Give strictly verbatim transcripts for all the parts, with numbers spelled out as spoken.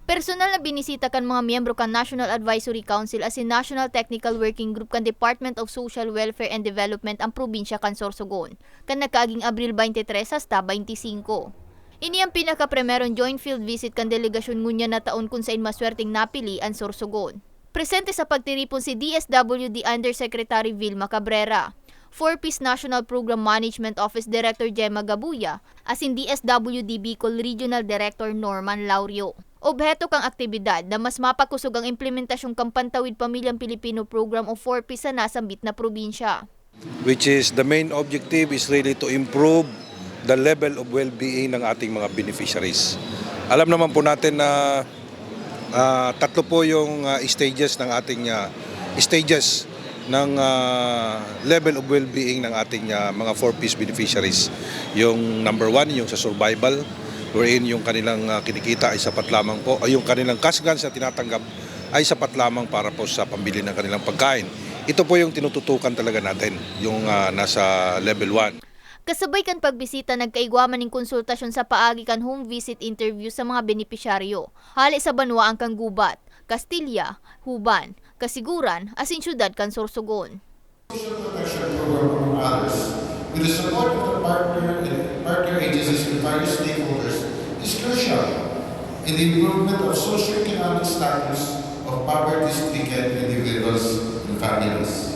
Personal na binisita kan mga miyembro kan National Advisory Council asin National Technical Working Group kan Department of Social Welfare and Development an probinsya kan Sorsogon, kan nakaaging Abril twenty-three hasta twenty-five. Ini an pinakaprimerong joint field visit kan delegasyon ngunyan na taon kun sain maswerteng napili an Sorsogon. Presente sa pagtiripon si D S W D Undersecretary Vilma Cabrera, Four Ps National Program Management Office Director Gemma Gabuya, asin D S W D Bicol Regional Director Norman Laurio. Obheto kan aktibidad na mas mapakosog ang implementasyong kan Pantawid Pamilyang Pilipino Program o Four Ps sa nasambit na probinsya. Which is the main objective is really to improve the level of well-being ng ating mga beneficiaries. Alam naman po natin na ah, tatlo po yung ah, stages ng ating ah, stages ng ah, level of well-being ng ating ah, mga four Ps beneficiaries. Yung number one, yung sa survival, wherein yung kanilang ah, kinikita ay sapat lamang po, ay yung kanilang cash grants na tinatanggap ay sapat lamang para po sa pambili ng kanilang pagkain. Ito po yung tinututukan talaga natin, yung ah, nasa level one. Kasabay kan pagbisita, nagkaigwa man nin konsultasyon sa paagi kan home visit interview sa mga benepisyaryo hale sa banwaan kan Gubat, Castilla, Juban, Casiguran, asin syudad kan Sorsogon. Social protection program, among others, with the support of the partner and partner agencies and various stakeholders, is crucial in the improvement of socio-economic status of poverty-stricken individuals and families.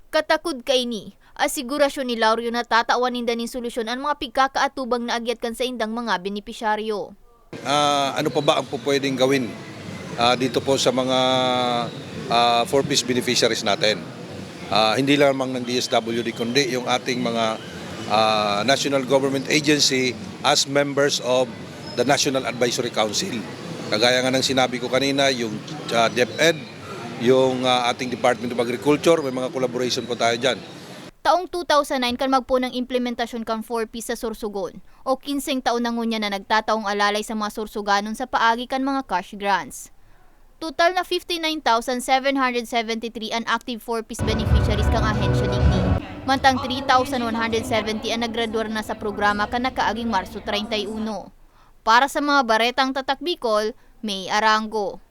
Katakod kaini, asigurasyon ni Laurio na tatawan ninda nin solusyon an mga pigkakaatubang na agyat kan saindang mga benepisyaryo. Ah, ano pa ba ang pupwedeng gawin ah, dito po sa mga ah, four Ps beneficiaries natin? Ah, hindi lamang ng D S W D kundi yung ating mga ah, national government agency as members of the National Advisory Council. Kagaya nga ng sinabi ko kanina, yung ah, DepEd, yung ah, ating Department of Agriculture, may mga collaboration po tayo dyan. Taong two thousand nine kan magpoon ang implementasyon kan four Ps sa Sorsogon, o kinseng taon na ngunyan na nagtataong alalay sa mga Sorsoganon sa paagi kan mga cash grants. Total na fifty-nine thousand seven hundred seventy-three an active four Ps beneficiaries kan ahensya digdi, mantang three thousand one hundred seventy an nagradwar na sa programa kan nakaaging Marso treinta y uno. Para sa mga baretang Tatak Bicol, May Arango.